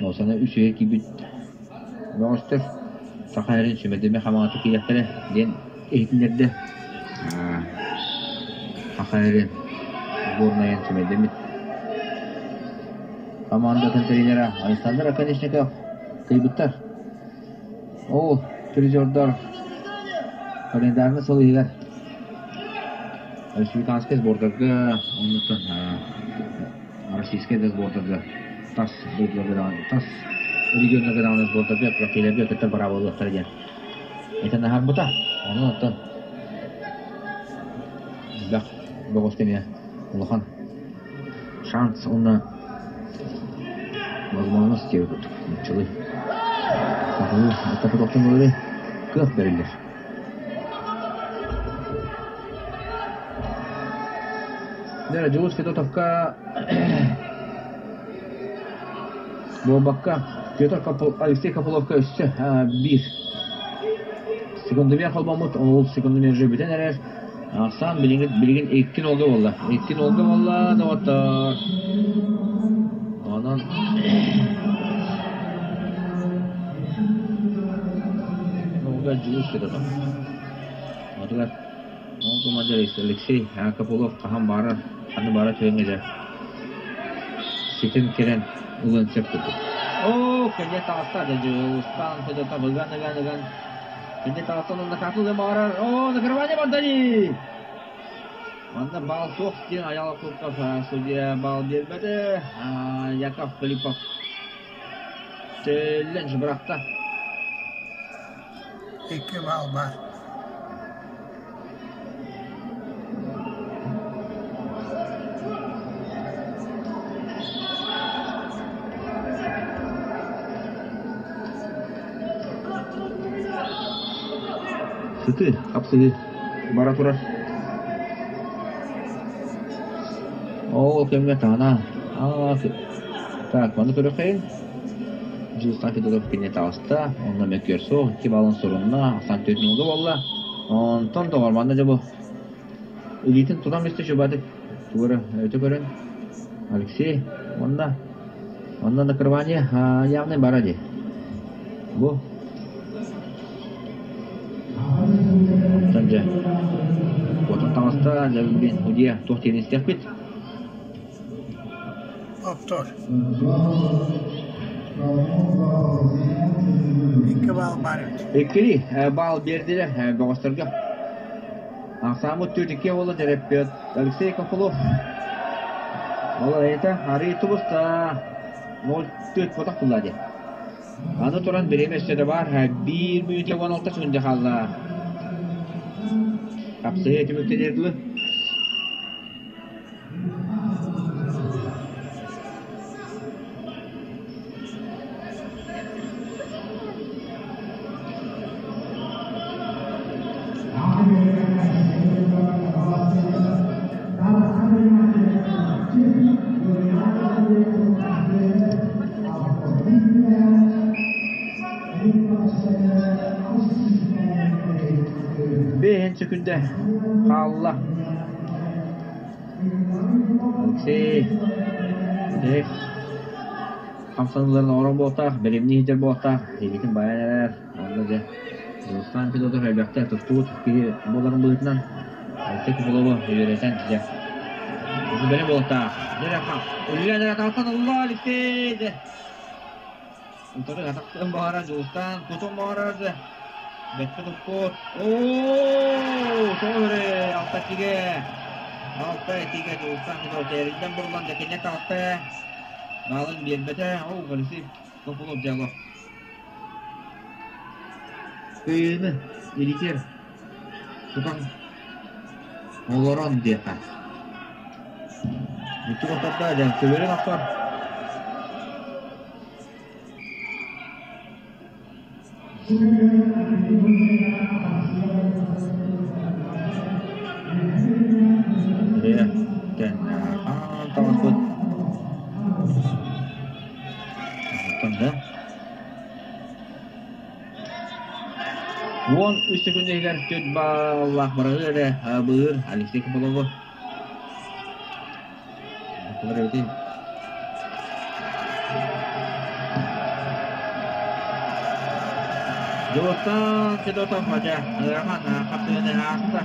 Ол сана үсүһэ киирбит бөҕөстөр Саха сирин сүмэдэмэ хамаҕатык киириэхтэрэ диэн иһитиннэрдэ. Саха сирин сборнайын сүмэдэммит командатын тренера Александр Оконешников кыайбыттар. Ол призердар календарный сыл иһигэр республиканскай сбордарга оннуттан российскай да сбордарга тас дойдуларга даҕаны тас регионнарга даҕаны сбордарга күрэхтэһиилэргэ кыттар быраабылыахтара диэн этэн аһарбыта. Онон оттон элбэх бөҕөстө эмиэ улахан шанс уонна возможность диэбит курдук нууччалыы сахалыы ортопотохтон кыах бэриллэр. Дьэ, Дьулус Федотовка буолбакка Петр Алексей Копыловка өссө биир секундомер холбоммут, ол секундомер уже бүтэн эрэр. Ахсаан билигин, билигин икки нолга буолла. Икки нолга буолла, доҕоттор. Онон нолга Дьулус Федотов. Отугар Ол командир Алексей Копылов хаһан баарар, ханна баара түгэҥҥэ дьэ ситим кэлэн ылыан сөп курдук. Оо, кэннэ таҕыста дьэ Дьулустаан Федотов ыган ыган ыган кэннэ таҕыста онно катылы баарар. Оо, накрывание Бандани! Манна баал суох диэн Аял Курков судья баал биэрбэтэ. Яков Филиппов төллөн бырахта. Икки баал баар. Сытыы, хапсыһыы бара турар. Ол кэмҥэ таана так, маны көрүөххэйин. Дьулустаан Федотов кинини таҕыста, онно мөккүөр суох, икки балын сурунна, ахсаан түөрт ньуолга буолла. Онтон доҕор, манна дьэ бу илиитин тутан истэ чубатык тугу эрэ өтө көрөн Алексей уонна онно накрывание явный бара дии. Бу Онтон дьэ куотан таҕыста, дьэ билигин судья туох диэн истиэхпит. Оптор. Икки баал баар эбит. Иккили баал биэрдилэр бөҕөстөргө. Ахсааммыт түөрт икки буола дьэрэппиэт Алексей Копылов. Ол это арыы тубуста 0-4 потох булла диэн. Аны туран бириэмэ өссө да баар, биир мүнүүтэ 16 секунда хаалла. Хапсыһыы түмүктэнэр дылы. Бэйэн сөкүндэ хаалла. Алексей, Алексей хамсаныыларын оҥорор буолтаах, бэлэмнии сылдьар буолтаах, илиитин байан эрэр, онно дьэ Руслан Федотов элбэхтэ туттубут киһи буоларын быһыытынан Алексей Копылову үөрэтэн дьэ бэлэм буолтаах. Дьэ үллэн эрэ тахсан ылла Алексей дьэ Утары атахтан баҕара Дьулустаан кутун баҕарар дьэ бэккэ туппут. Оо, тоҕо алта иккигэ алта иккигэ Дьулустаан Федотов эриллэн буруллан дьэ киниэхэ таҕыста. Баалын биэрбэтэ. Оо, Алексей Копылов дьэ Кыайыыны илитиэр тутан олорон диэхэ. Бүттүк оттордо дьэ көбүөрүн охсор. Таҥаспыт да 13 секунда иһигэр түөрт бааллаах бараһыы эрэ быыр Алексей Копылову. Дьулустаан Федотов дьэ ыарахан хапсыһыыны ааста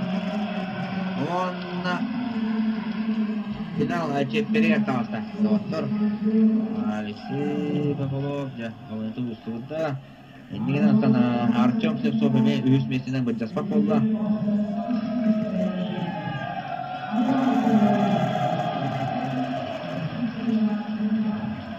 уонна финал чиэппэригэр таҕыста. Доҕоттор, Алексей Попов дьэ олунньу устубута. Иннигин оттон Артем Слепцов эмиэ үһүс миэстэнэн былдьаспат буолла.